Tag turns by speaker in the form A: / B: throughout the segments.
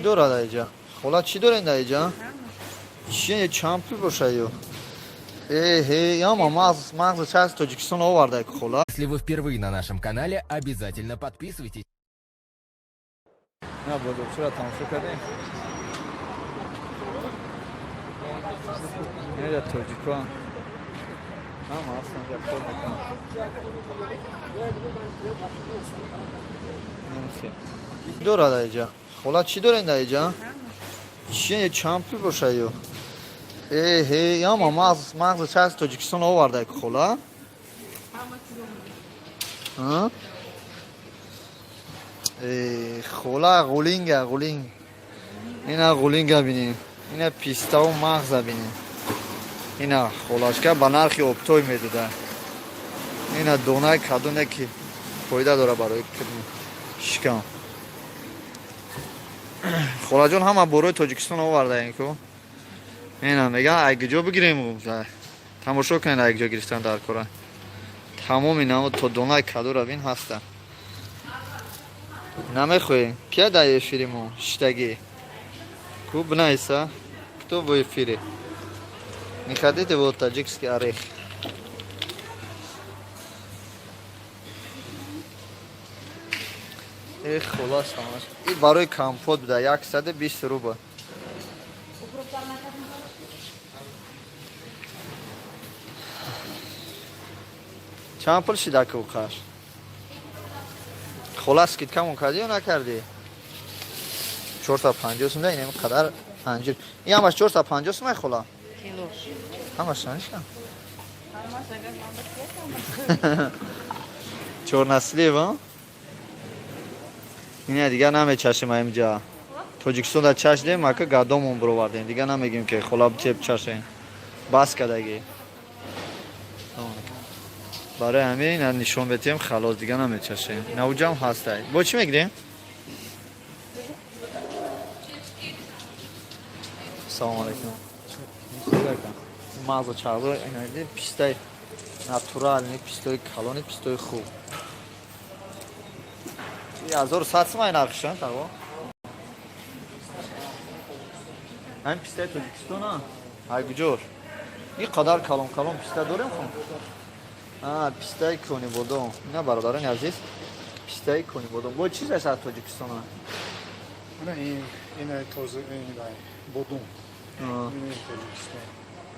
A: Дорад аиҷа? Хола, чӣ дорен дар иҷа? Чи, чанд пул боша ё? Эҳе, яма мағз, мағзи чаз Тоҷикистон оварда, хола.
B: Если вы впервые на нашем канале, обязательно подписывайтесь.
A: На бозорчиро тамошо кардем. Инҷа тоҷикон ҳама ҳастан, ҷа кор мекунанд. Дорад аиҷа? Хола, чӣ дорен дар иҷа? Чи, чанд пул боша ё? Эҳе, яма мағз, мағзи чаз Тоҷикистон оварда, хола. А? Хола, ғулинга, ғулинг. Ина ғулинга бинем, ина пиставу мағза бинем. Ина холашка ба нархи обтой медода. Ина донаи кадоне ки фоида дора барои шикам. Холаҷон, ҳама борои Тоҷикистон овардаем ку. Ина меган, ай куҷо бигирем? Тамошо кунед, ай куҷо гирифтан дар кора. Тамоми намо то донаи кадора бин, ҳаста. Намехоҳем кия дар эфири мо шиштагӣ ку, бинависа, кто в эфире. Не хотите вот таджикский орех? Эх, холас, и барои компот буда, 120 рубл. Чанд пул шида куқаш? Хола, скидка мон кардӣ ё накардӣ? 450 сум да. Инем қадар анҷир, ин ҳамаш 450 сум, ай хола? Ҳамаш наша чорнаслив. Ина дигар намечашем. Аимҷа Тоҷикистон да чашдем, ака, гадомон бировардем. Дигар намегем, ки хола чеп чашем, бас кардагӣ. Барои ҳамин ина нишон метиҳем, халос, дигар намечашем. Инауҷам ҳастай. Бо чӣ мегирем? Салому алайкум. Мағзу чағзо, ина пистай натуральный, пистои калони, пистои хуб. 1100 сум ай нархшан таго. Ҳамин пистаи Тоҷикистона? Ай куҷош ин қадар калон калон писта дорем? Хун пистаи Конибодом. Ина, бародарони азиз, пистаи Конибодом. Бо чиз аст аз Тоҷикистона?
C: Ина тоза, бодом.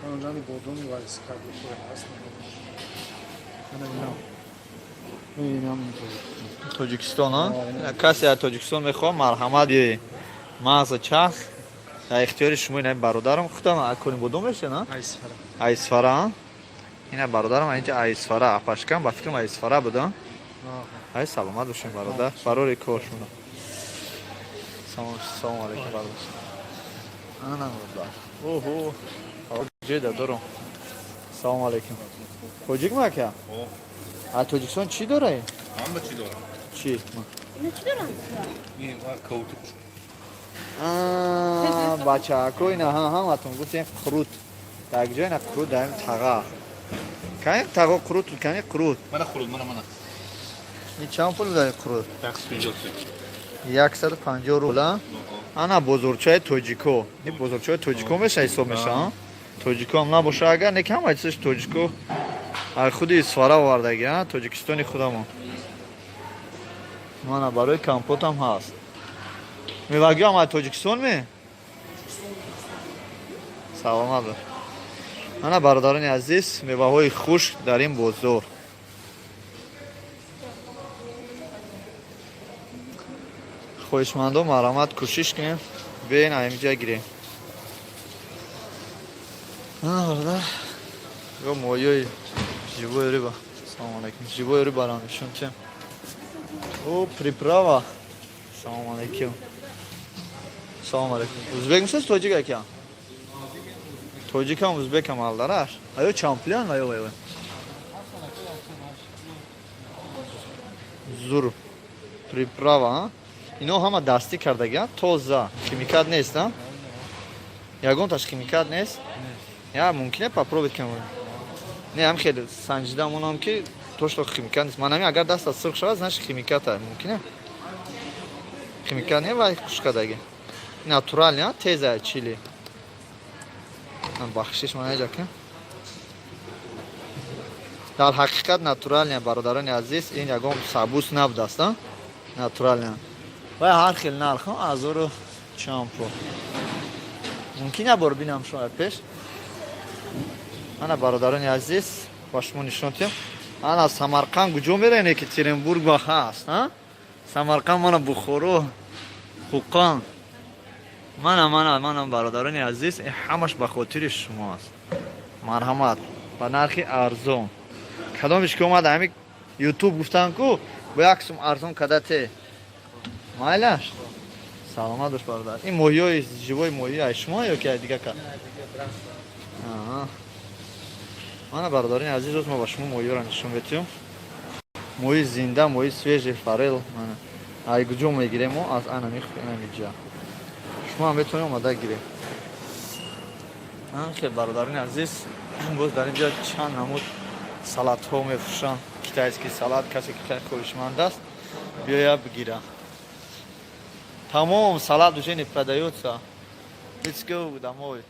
C: Тоҷикистон бодом ва ҳаст.
A: Тоҷикистон. Касе аз Тоҷикистон мехоҳад, марҳамат, мағза чарх дар ихтиёри шумо. Ина бародарам худам Конибодом мешана, Айсфара. Ина бародарам инҷа Айсфара, апашкам, ба фикрам, Айсфара буда. Ай, саломат бошем, бародар, барори кор шумо. Салому алейкум, бародар. Ана оҳо, ҷеда дорам. Салому алейкум. Тоҷик мака? Аз Тоҷикистон чӣ дорӣ?
D: Ҳама чӣ дорам.
A: Чӣ?
E: Ина чӣ дорам?
D: Ин каутук.
A: Бачаако, ина ҳаматон гуфтем, қурут. Дар ҷо ина қурут даем, таға. Кани тағо, қурут, кани қурут.
D: Мана қурут, мана, мана.
A: Ин чанд пул даи қурут?
D: 150 сум.
A: 150 рубл. Ана бозорчаи тоҷико. Ин бозорчаи тоҷико меша, ҳисоб меша. Тоҷико ҳам набоша агар, не, ҳама чизаш тоҷико. Ай худи Исфара овардаги, Тоҷикистони худамон. Мана барои компотам ҳаст. Мевагиҳо ҳам аз Тоҷикистон ме? Саломат бош. Ана, бародарони азиз, меваҳои хушк дар ин бозор. Хоҳишмандо, марҳамат, кӯшиш кунем, биёен, аимҷа гирем. Бародар, ё моҳиёи живой рыба. Салому алейкум. Живой рыба ро нишон тем. О, приправа. Салому алейкум. Салому алейкум. Узбек мисез, тоҷик ака? Тоҷикам, узбекам алдараш. Аё чамплян, аё, аё. Зур. Приправа, а? Ино ҳама дастӣ кардагиан, тоза. Химикат нест, а? Ягонташ химикат нест? Я мумкине попробовать кунем? Не, ҳам хеле санҷидам онам, ки то что химикат нест. Ман ҳамин агар дастат сурх шавад, значит, химикат а. Мумкине? Химикат не, вай хушкадаги. Натуральный, теза чили. Бахшиш мана ҷа ки. Дар ҳақиқат натуральный, бародарони азиз, ин ягон сабус набудаст, натуральный. Ва ҳар хел нарх, ҳазору чанд пул. Мумкин як бор бинам шумо пеш. Ана бародарони азиз, ба шумо нишон диҳам. Ана Самарқанд куҷо меравем, Екатеринбург ба ҳаст, а? Самарқанд мана Бухоро, Хӯқанд. Мана мана мана бародарони азиз, ин ҳамаш ба хотири шумо аст. Марҳамат, ба нархи арзон. Кадомиш ки омад ҳами YouTube гуфтан ку, бо як сум арзон када те. Майлаш? Саломат бош бародар. Ин моҳиҳои живой моҳӣ ай шумо ё ки ай дига ка? Аҳа. Мана бародарони азиз, оз мо ба шумо моҳиҳоро нишон медиҳем. Моҳи зинда, моҳи свежий форель. Мана. Ай куҷо мегирем мо? Аз анами анамиҷа. Шумо ҳам метавонед омада гиред. Хел бародарони азиз, боз дар инҷа чанд намуд салатҳо мефурӯшанд. Китайский салат, касе ки хеле хоҳишманд аст, биёя бигира. Тамом салат уже не продается. Let's go домой.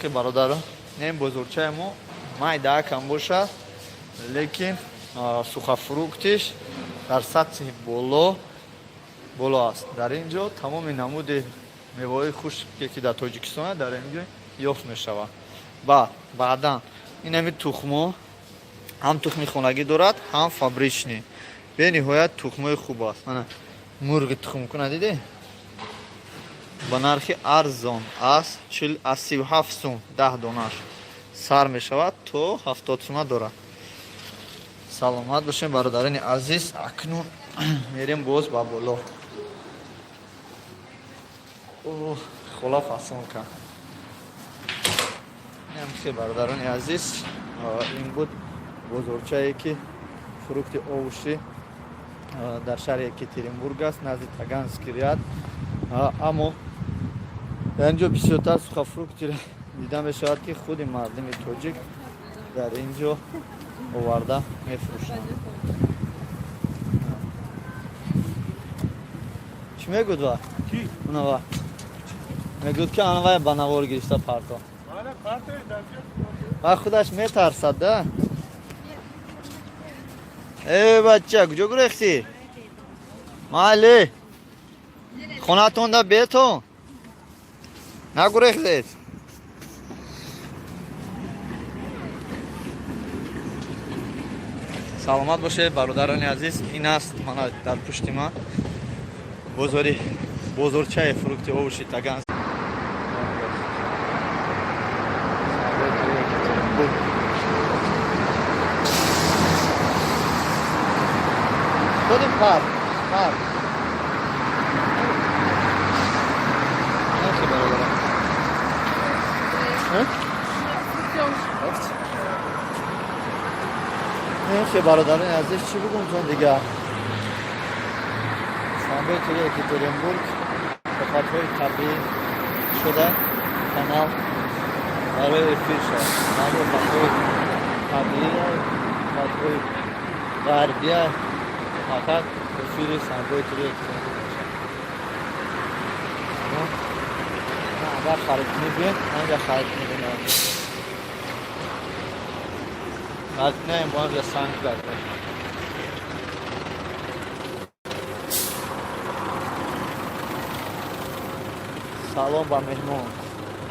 A: Хел бародаро, нем бозорчаи мо майда кам бошад, лекин сухофруктиш дар сатҳи боло боло аст. Дар ин ҷо тамоми намуди меваҳои хушке ки дар Тоҷикистон дар ин ҷо ёфт мешавад. Баъд баъдан ин ҳами тухмо ҳам тухми хонагӣ дорад, ҳам фабричный. Бениҳоят тухмои хуб аст. Мана мурғи тухмкуна диде? Ба нархи арзон аз аз 37 сум 10 донаш сар мешавад то 70 сума дорад. Саломат бошем бародарони азиз. Акнун мерем боз ба боло. Хола фасон кард. Хел бародарони азиз, ин буд бозорчае ки фрукти овощи дар шаҳри Екатеринбург аст, назди Таганский ряд. Аммо дар ин ҷо бисёртар сухофрукти дида мешавад, ки худи мардуми тоҷик дар ин ҷо оварда мефурӯшанд. Чӣ мегӯд ва? Унава. Мегӯд ки анвай ба навор гирифта парто. Ва худаш метарсад, да? Э, бача, куҷо гурехтӣ? Майли. Хонатонда бетон. Нагурехтед. Саломат бошед бародарони азиз. Ин аст мана дар пушти ман бозори бозорчаи фрукти овощи Таган. Додим парк, парк. Бародарам. Хе бародарони азиз, чӣ бугум тон дигар? Шанбе тури Екатеринбург офатҳои табиӣ шуда канал барои эфир шуд. Офатҳои табиӣ, офатҳои ғарбия фақат эфири Шанбе тури Екатеринбург мешавад. Агар харид кунӣ биёед, ҳаминҷа харид кунед. Наем бо ҳаминҷа санг гардем. Салом ба меҳмон.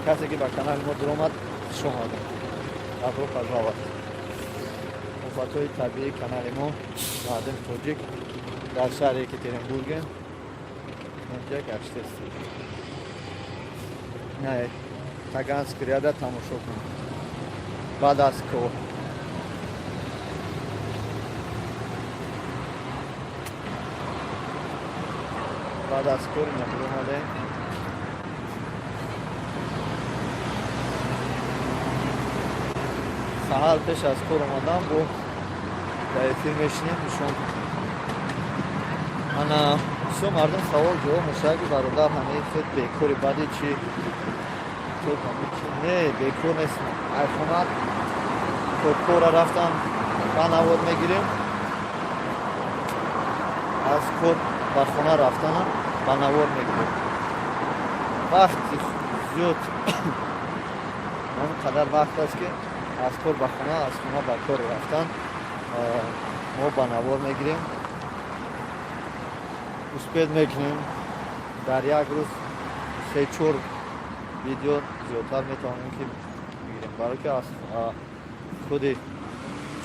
A: Касе ки ба канали мо дуромад, хуш омадед. Добро пожаловать. Офатҳои табиии канали мо мардуми тоҷик дар шаҳри Екатеринбурге. Инҷа гаштест. Не, Таганский ряда тамошо кунед. Баъд аз кор. Баъд аз кор ина омадем. Саҳар пеш аз кор омадан бо дар эфир мешинем, нишон. Ана бисёр мардум савол ҷавоб мешавад, ки бародар, ҳамаи худ бекори баъди чи не, бекор нестам. Айхона то кора рафтам ба навор мегирем, аз кор ба хона рафтанам ба навор мегирем. Вақти зиёд, он қадар вақт аст, ки аз кор ба хона, аз хона ба кор рафтан мо ба навор мегирем, успеть мекунем. Дар як рӯз се-чор видео зиёдтар метавонем, ки бигирем, барое ки аз худи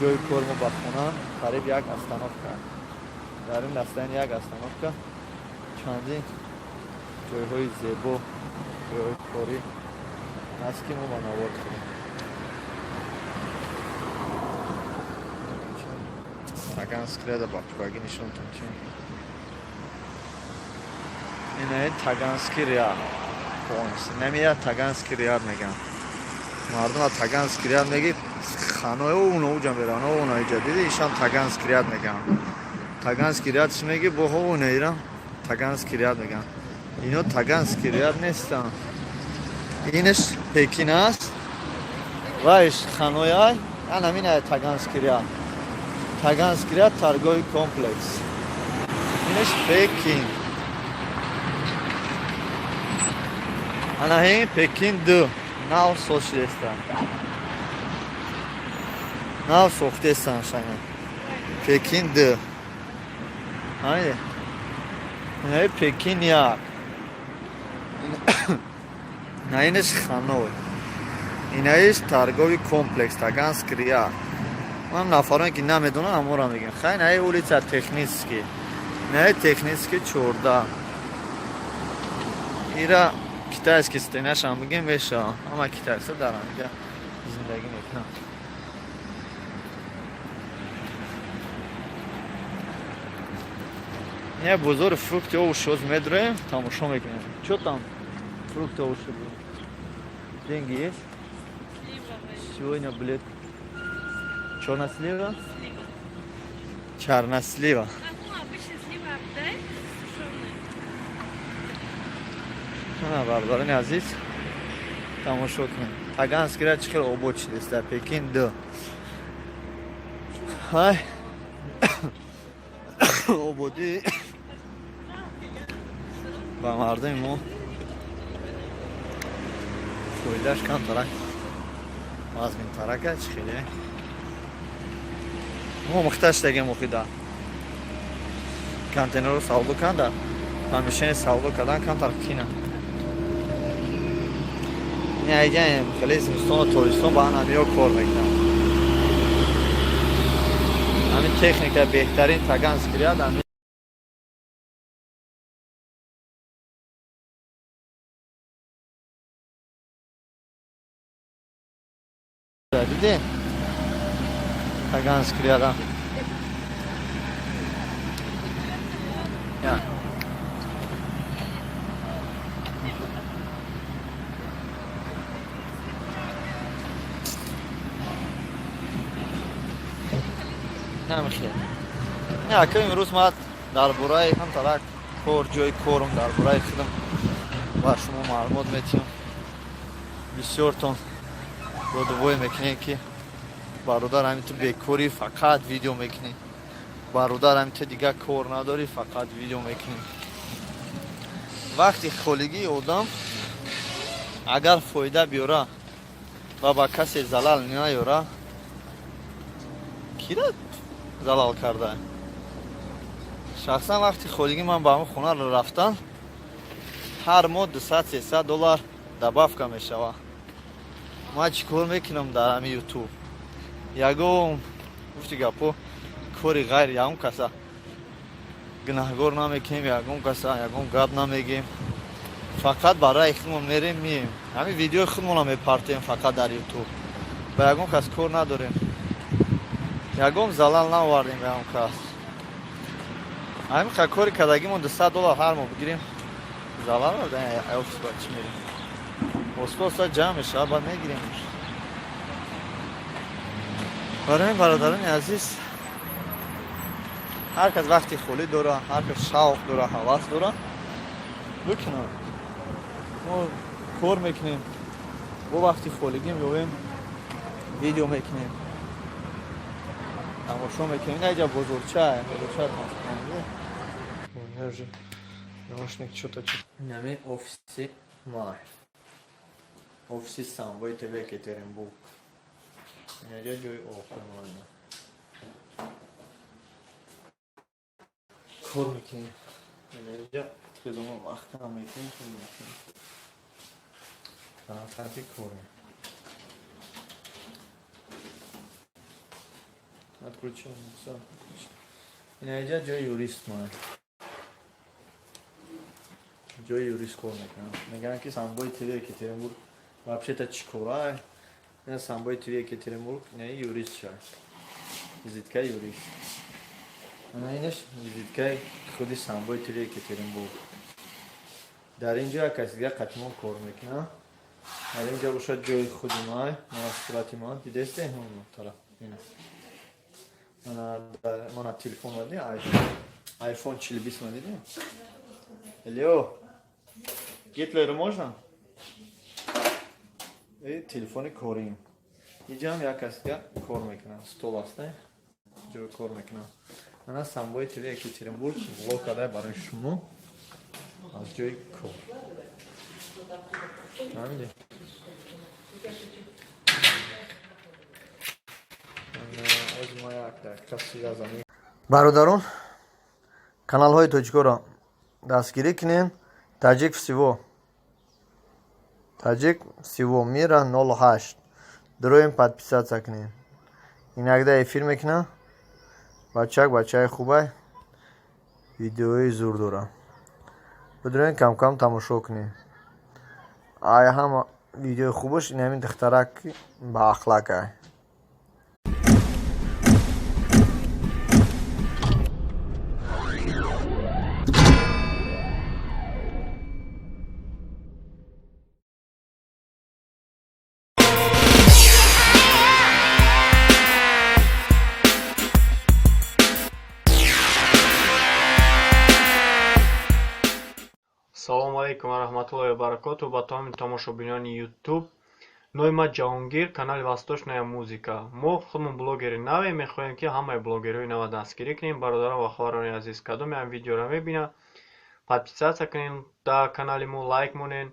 A: ҷои кори мо ба хона қариб як остановка. Дар ин дастани як остановка чандин ҷойҳои зебо, ҷойҳои корӣ аст, ки мо ба навор кунем. Таганский ряда ба пурагӣ нишонтон чӣ. Инаи Таганский ряд полностью. Намея Таганский ряд меган. Мардум а Таганский ряд меги ханое уно уҷа меран, уно иҷа диди, ишам Таганский ряд меган. Таганский ряд чӣ меги, боҳо уно ирам Таганский ряд меган. Ино Таганский ряд нестан. Инеш Пекин аст. Вайш Ханояй, ан ҳамин Таганский ряд. Таганский ряд, торговый комплекс. Инеш Пекин. Ана ҳин Пекин 2 нав сохтеста. Нав сохтестан шана. Пекин 2. Ҳайде. Инаи Пекин 1. На инеш Ханой. Инаиш торговый комплекс Таганский ряд. Ман нафароне, ки намедонам, ҳамонро мегӯям. Хай, наи улица Технический. Наи Технический 14. Ира китайский стенашам бигем меша. Ҳама китайса дар ҳамиҷа зиндагӣ мекунанд. Не, бозори фрукти овощи ҳоз медроем, тамошо мекунем. Чё там? Фрукты, овощи будут. Деньги есть? Сегодня билет. Чернослива?
E: Слива.
A: Чернослива.
E: А, ну, обычно слива обдай, сушеная.
A: Ана, бародарони азиз, тамошо кунед. Таганский ряд чӣ хел обод шудааст дар Пекин 2. Ҳай, ободӣ ба мардуми мо фоидааш камтарак, вазминтарака чӣ хеле мо мухтаҷ шудагем. Охида контейнерро савдо канда, помещение савдо кардан камтар қина. Хеле зимистону тобистон ба ҳамиё кор мекунам. Ҳамин техника беҳтарин Таганский ряд. Ҳамин дидем, Таганский ряда. Я. Намехел. Не, ака, имрӯз ман дар бораи ҳамтарак кор, ҷои корум, дар бораи худам ба шумо маълумот метиҳам. Бисёртон додувой мекунед, ки бародар, ҳамин ту бекорӣ, фақат видео мекунӣ, бародар, ҳамин ту дигар кор надорӣ, фақат видео мекунӣ. Вақти холигии одам агар фоида биёра ва ба касе залал наёра, кира залал карда? Шахсан вақти холигӣ ман ба ҳамн хона рафтан, ҳар моҳ 200-300 доллар добавка мешавад. Ман чӣ кор мекунам дар ҳамин Ютуб? Ягон гуфти гапо, кори ғайр, ягон каса гунаҳгор намекунем, ягон каса ягон гап намегем, фақат барои худмон мерем, мием, ҳамин видеои худмонро мепартем фақат дар Ютуб. Ба ягон кас кор надорем, ягон залал наовардем ба ягон кас. Ҳамин кори кардагимон 200 доллар ҳар моҳ бигирем, залал офис ба чӣ мерем? Оста оста ҷамъ мешавад, баъд мегирем. Барои бародарони азиз, ҳар кас вақти холӣ дора, ҳар кас шавқ дора, ҳавас дора, бикунад. Мо кор мекунем, бо вақти холигӣ меоем, видео мекунем, тамошо мекунем. Ина иҷа бозорча, бозорча тамошо.
C: У меня же наушник что-то.
A: Инами офиси Май. Офиси Самбои ТВ Екатеринбург. Инаҷа ҷои охирмоина. Кор мекунем. Инаҷа хизома маҳкам мекунем, кор мекунем. Тарафи корем. Отключил, всё. Инаҷа ҷои юрист май. Ҷои юрист кор мекунам. Мегӯянд ки Самбои ТВ Екатеринбург вообще-то чӣ кора? Ина Самбои ТВ Екатеринбург, ина юрист ша. Визиткаи юрист. Ана инаш визиткаи худи Самбои ТВ Екатеринбург. Дар ин ҷо як каси дигар қатимон кор мекунад. Дар ин ҷо бошад ҷои худи ман, мана сурати ман, дидесте? Ҳамон тараф. Ина. Мана мана телефон ма дидем, iPhone. iPhone 40 ма дидем? Алло. Гитлеру можно? И телефони корим. Иҷам як каси дигар кор мекунад. Стол аст, не? Ҷо кор мекунад. Мана Самбои ТВ Екатеринбург влог карда барои шумо аз ҷои кор. Фаҳмидӣ? Бародарон, каналҳои тоҷикоро дастгирӣ кунед. Таҷик всего. Таҷик всего мира 08. Дроем подписаться кунед. Иногда эфир мекунам. Бачак бачаи хубай. Видеои зур дорам. Бидроем кам-кам тамошо кунед. Ай ҳама видеои хубаш ин ҳамин духтарак ба ахлак ай.
F: Салому алейкум ва раҳматуллоҳи ва баракоту ба тамоми тамошобинони YouTube. Номи ман Ҷаҳонгир, канали Восточная музыка. Мо худмон блогери навем, мехоҳем ки ҳамаи блогерҳои нава дастгирӣ кунем. Бародарон ва хоҳарони азиз, кадоме ҳам видеоро мебинад, подписаться кунем дар канали мо, лайк монен.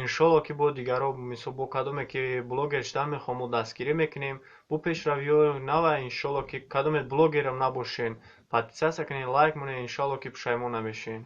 F: Иншолло ки бо дигарро, мисол бо кадоме ки блогер шудан мехоҳам, мо дастгирӣ мекунем. Бо пешравиҳои нава иншолло ки кадоме блогерам набошен, подписаться кунем, лайк монен, иншолло ки пушаймон намешен.